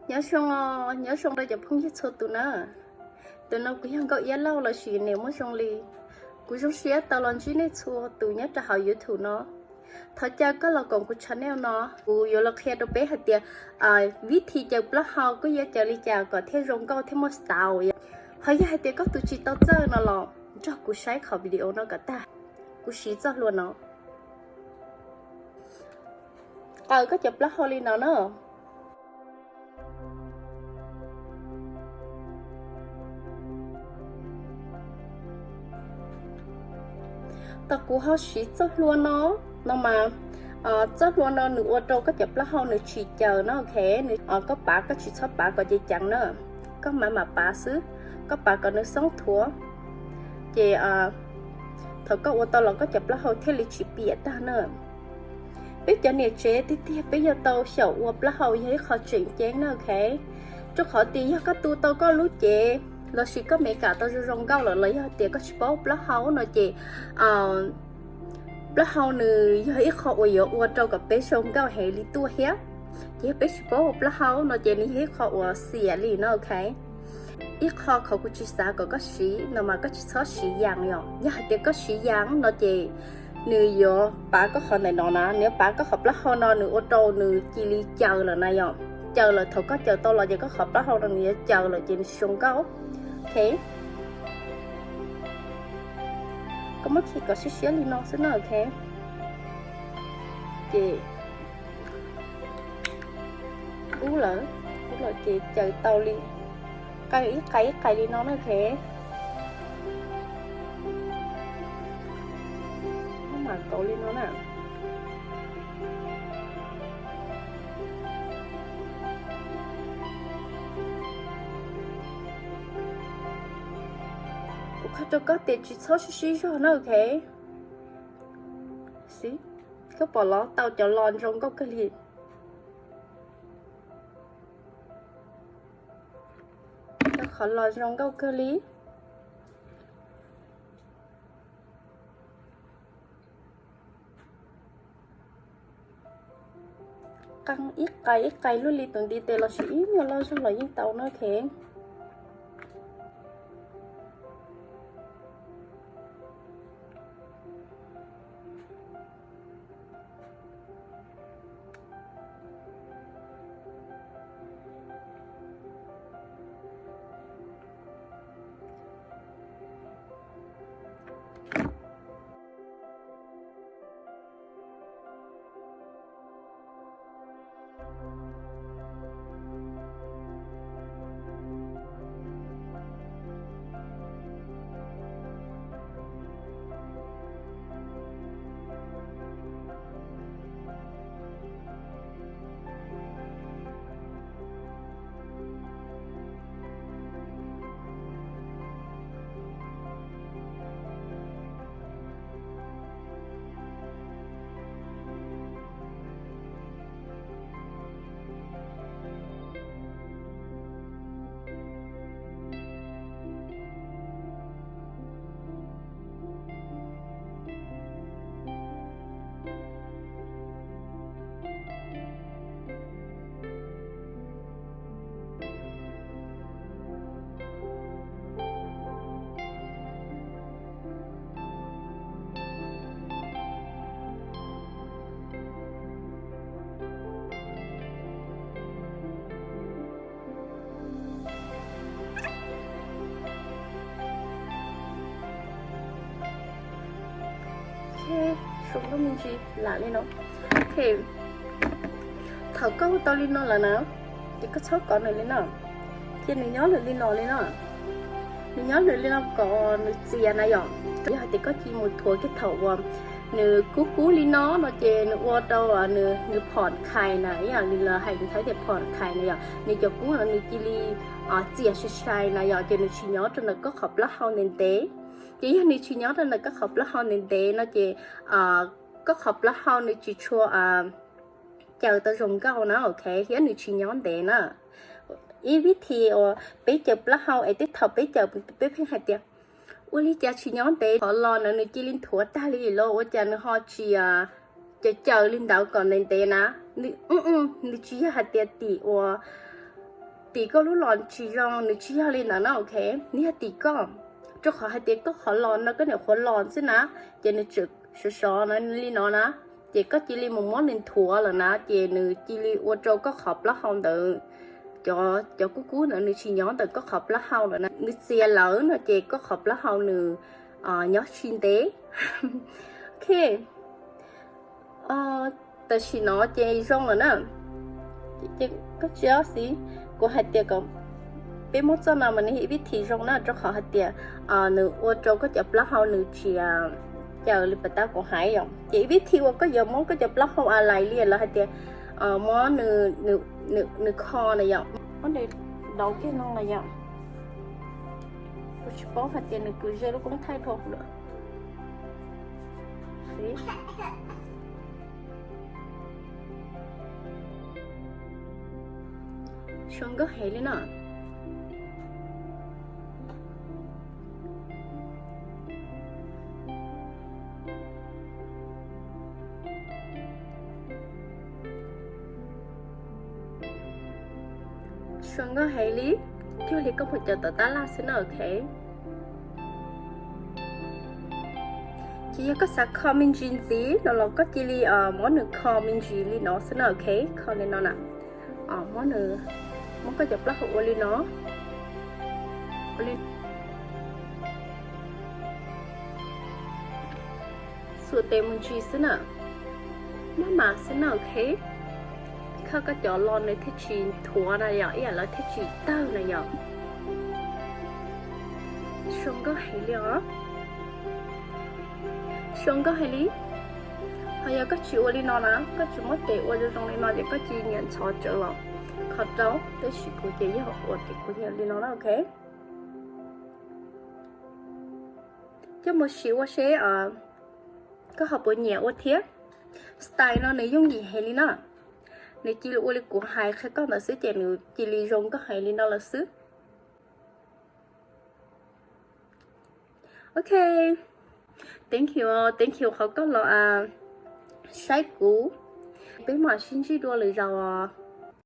Nyob zoo, nyob zoo rau cov phooj ywg txhua tus na. Tus no kuv yog Nkauj Iab Lauj lossis niam muaj zoo li. Kuv zoo siab tau los ntsib nej txhua tus nyob rau hauv YouTube no. Thov caw koj los koom kuv channel no, kuv yuav los qhia rau peb hais tias vib thi caws plaub hau koj yuav caws li cas kom thiaj zoo nkauj thiaj muaj style. Ho yog hais tias koj tus tsis tau txawj no los nrog kuv saib qhov video no kom tag. Kuv siv txoj hlua no. Qaws koj cov plaub hau li no na. Tau kuv ho siv txoj hlua no, no mas txoj hlua no nws ua rau koj cov plaub hau nws tsis caws na, ok. Koj pav koj tsis txhob pav kom ceev ceev na, koj mam mam pav xwb, koj pav kom nws xoob thuav. Ces thaum koj ua tau los koj cov plaub hau thiaj li tsis piam tag na. Peb cov niam tsev tiag tiag peb yuav tau xyaum ua plaub hau yog ib qho tseem ceeb na, ok. Rau qhov tias yog koj tu tau koj lub cev lossis koj makeup tau zoo zoo nkauj lawm los yog tias koj tsis paub plaub hau no ces plaub hau nws yog ib qho uas yuav ua rau kom peb zoo nkauj heev li tuaj thiab. Ces yog peb tsis paub ua plaub hau no ces nws yog ib qho uas xiam li no, ok. Ib qho qhov kuv tsis xav kom koj siv no mas koj tsis txhob siv yas yom. Yog hais tias koj siv yas no ces nws yuav pav koj qhov ntawm no na, nws yuav pav koj qhov plaub hau no, nws ua rau nws cia li caws lawm na yom. Caws lawm thaum koj caws tau los ces koj qhov plaub hau no nws yuav caws lawm ces nws tsis zoo nkauj. Ok. Koj muab khi kom siab siab li no xwb na, ok. Ces kub lawm, kub lawm ces caws tau li, qaws ib qais ib qais li no na, ok. Mam kaus li no na. Kuv qhia rau koj tias tsis txhob sib sib zog na, ok. Xib, koj pom los tau cov los zoo nkauj kawg li. Cov qhov los zoo nkauj kawg li. Qee ib qais ib qais luaj li tus ntiv tes lossis ib nyuag loj zog los yeej tau na, ok. Sub me ntsis lam li no. Thaum koj ua tau li no lawm na, ces koj txhob kov nws li no, cia nws nyob lwm li no li no. Nws nyob lwm li no kom nws txias na yom. Yog hais tias koj cia mus thuav kiag thaum uas nws kub kub li no no ces nws ua rau nws phom khais na, ib yam li lawv hais nws thaib tias phom khais na yom. Nws cov kub no nws cia li txias sai sai na yom, ces nws tsis nyob rau ntawm koj qhov plaub hau ntev ntev. Ces yog nws tsis nyob rau ntawm koj qhov plaub hau ntev ntev no ces koj qhov plaub hau nws tsis tshua caws tau zoo nkauj na, ok, thiab nws tsis nyob ntev na. Ib vib thi uas peb caws plaub hau es tej thaum peb caws peb pheej hais tias ua li cas tsis nyob ntev, qhov los na nws cia li nthuav tag li los ua cas nws ho tsis caws caws li ntawd kom ntev ntev na. Nws tsis yog hais tias tim uas Tim koj lub los tsis zoo, nws tsis yog li ntawd na, ok. Nws yog tim koj, rau qhov hais tias koj qhov los no koj nyuam qhuav los xwb na, ces nws tseem sov sov no li no na, ces koj cia li mus muab nws nthuav lawm na, ces nws cia li ua rau koj qhov plaub hau ntawd, cov, cov kub kub ntawd nws tsis nyob ntawm koj qhov plaub hau lawm na, nws txias lawm no ces koj qhov plaub hau nws nyob tsis ntev. Ok. Tam sim no ces zoo lawm na. Koj tsis ob xib, kuv hais tias kom peb muab txoj no mas nws ib vib thi zoo na, rau qhov hais tias nws ua rau koj cov plaub hau nws tsis caws li pas tab kuv hais yom. Ces ib vib thi uas koj yuav muab koj cov plaub hau a lais li lawv hais tias muab nws kho na yom, muab nws dauv kiag no na yom. Kuv tsis paub hais tias nws puas ze lub koob thaij dhau lawm. Zoo nkauj heev li na. Zoo nkauj heev li, cuag li koj mus cov tom tab laj xwb na, ok. Ces yog koj xav kho me ntsis ntxiv no los koj cia li muab nws kho me ntsis li no xwb na, ok. Kho li no na, muab nws, muab koj cov plaub hau ua li no, ua li xuas tes mus ntsis xwb na, maj mam xwb na, ok. Kho koj cov los nws thiaj tsis nthuav na yom, ib yam lawv thiaj tsis tawg na yom. Zoo nkauj heev li os. Zoo nkauj heev li. Ho yog koj tsis ua li no na, koj tsis muab tes ua zoo zoo li no ces koj cia li niam ntxhov tsawv los kho rau, tab sis kuv ces yog ua ces kuv nyiam li no na, ok. Coj mus siv ua seb koj ho puas nyiam ua thiab. Style no nws yooj yim heev li na. Nws cia li ua li kuv hais qhia koj ntawd xwb ces nws cia li zoo nkauj heev li no lawm xwb. Ok, thank you, thank you qhov koj los saib kuv. Peb mam sib ntsib dua lwm zaus os.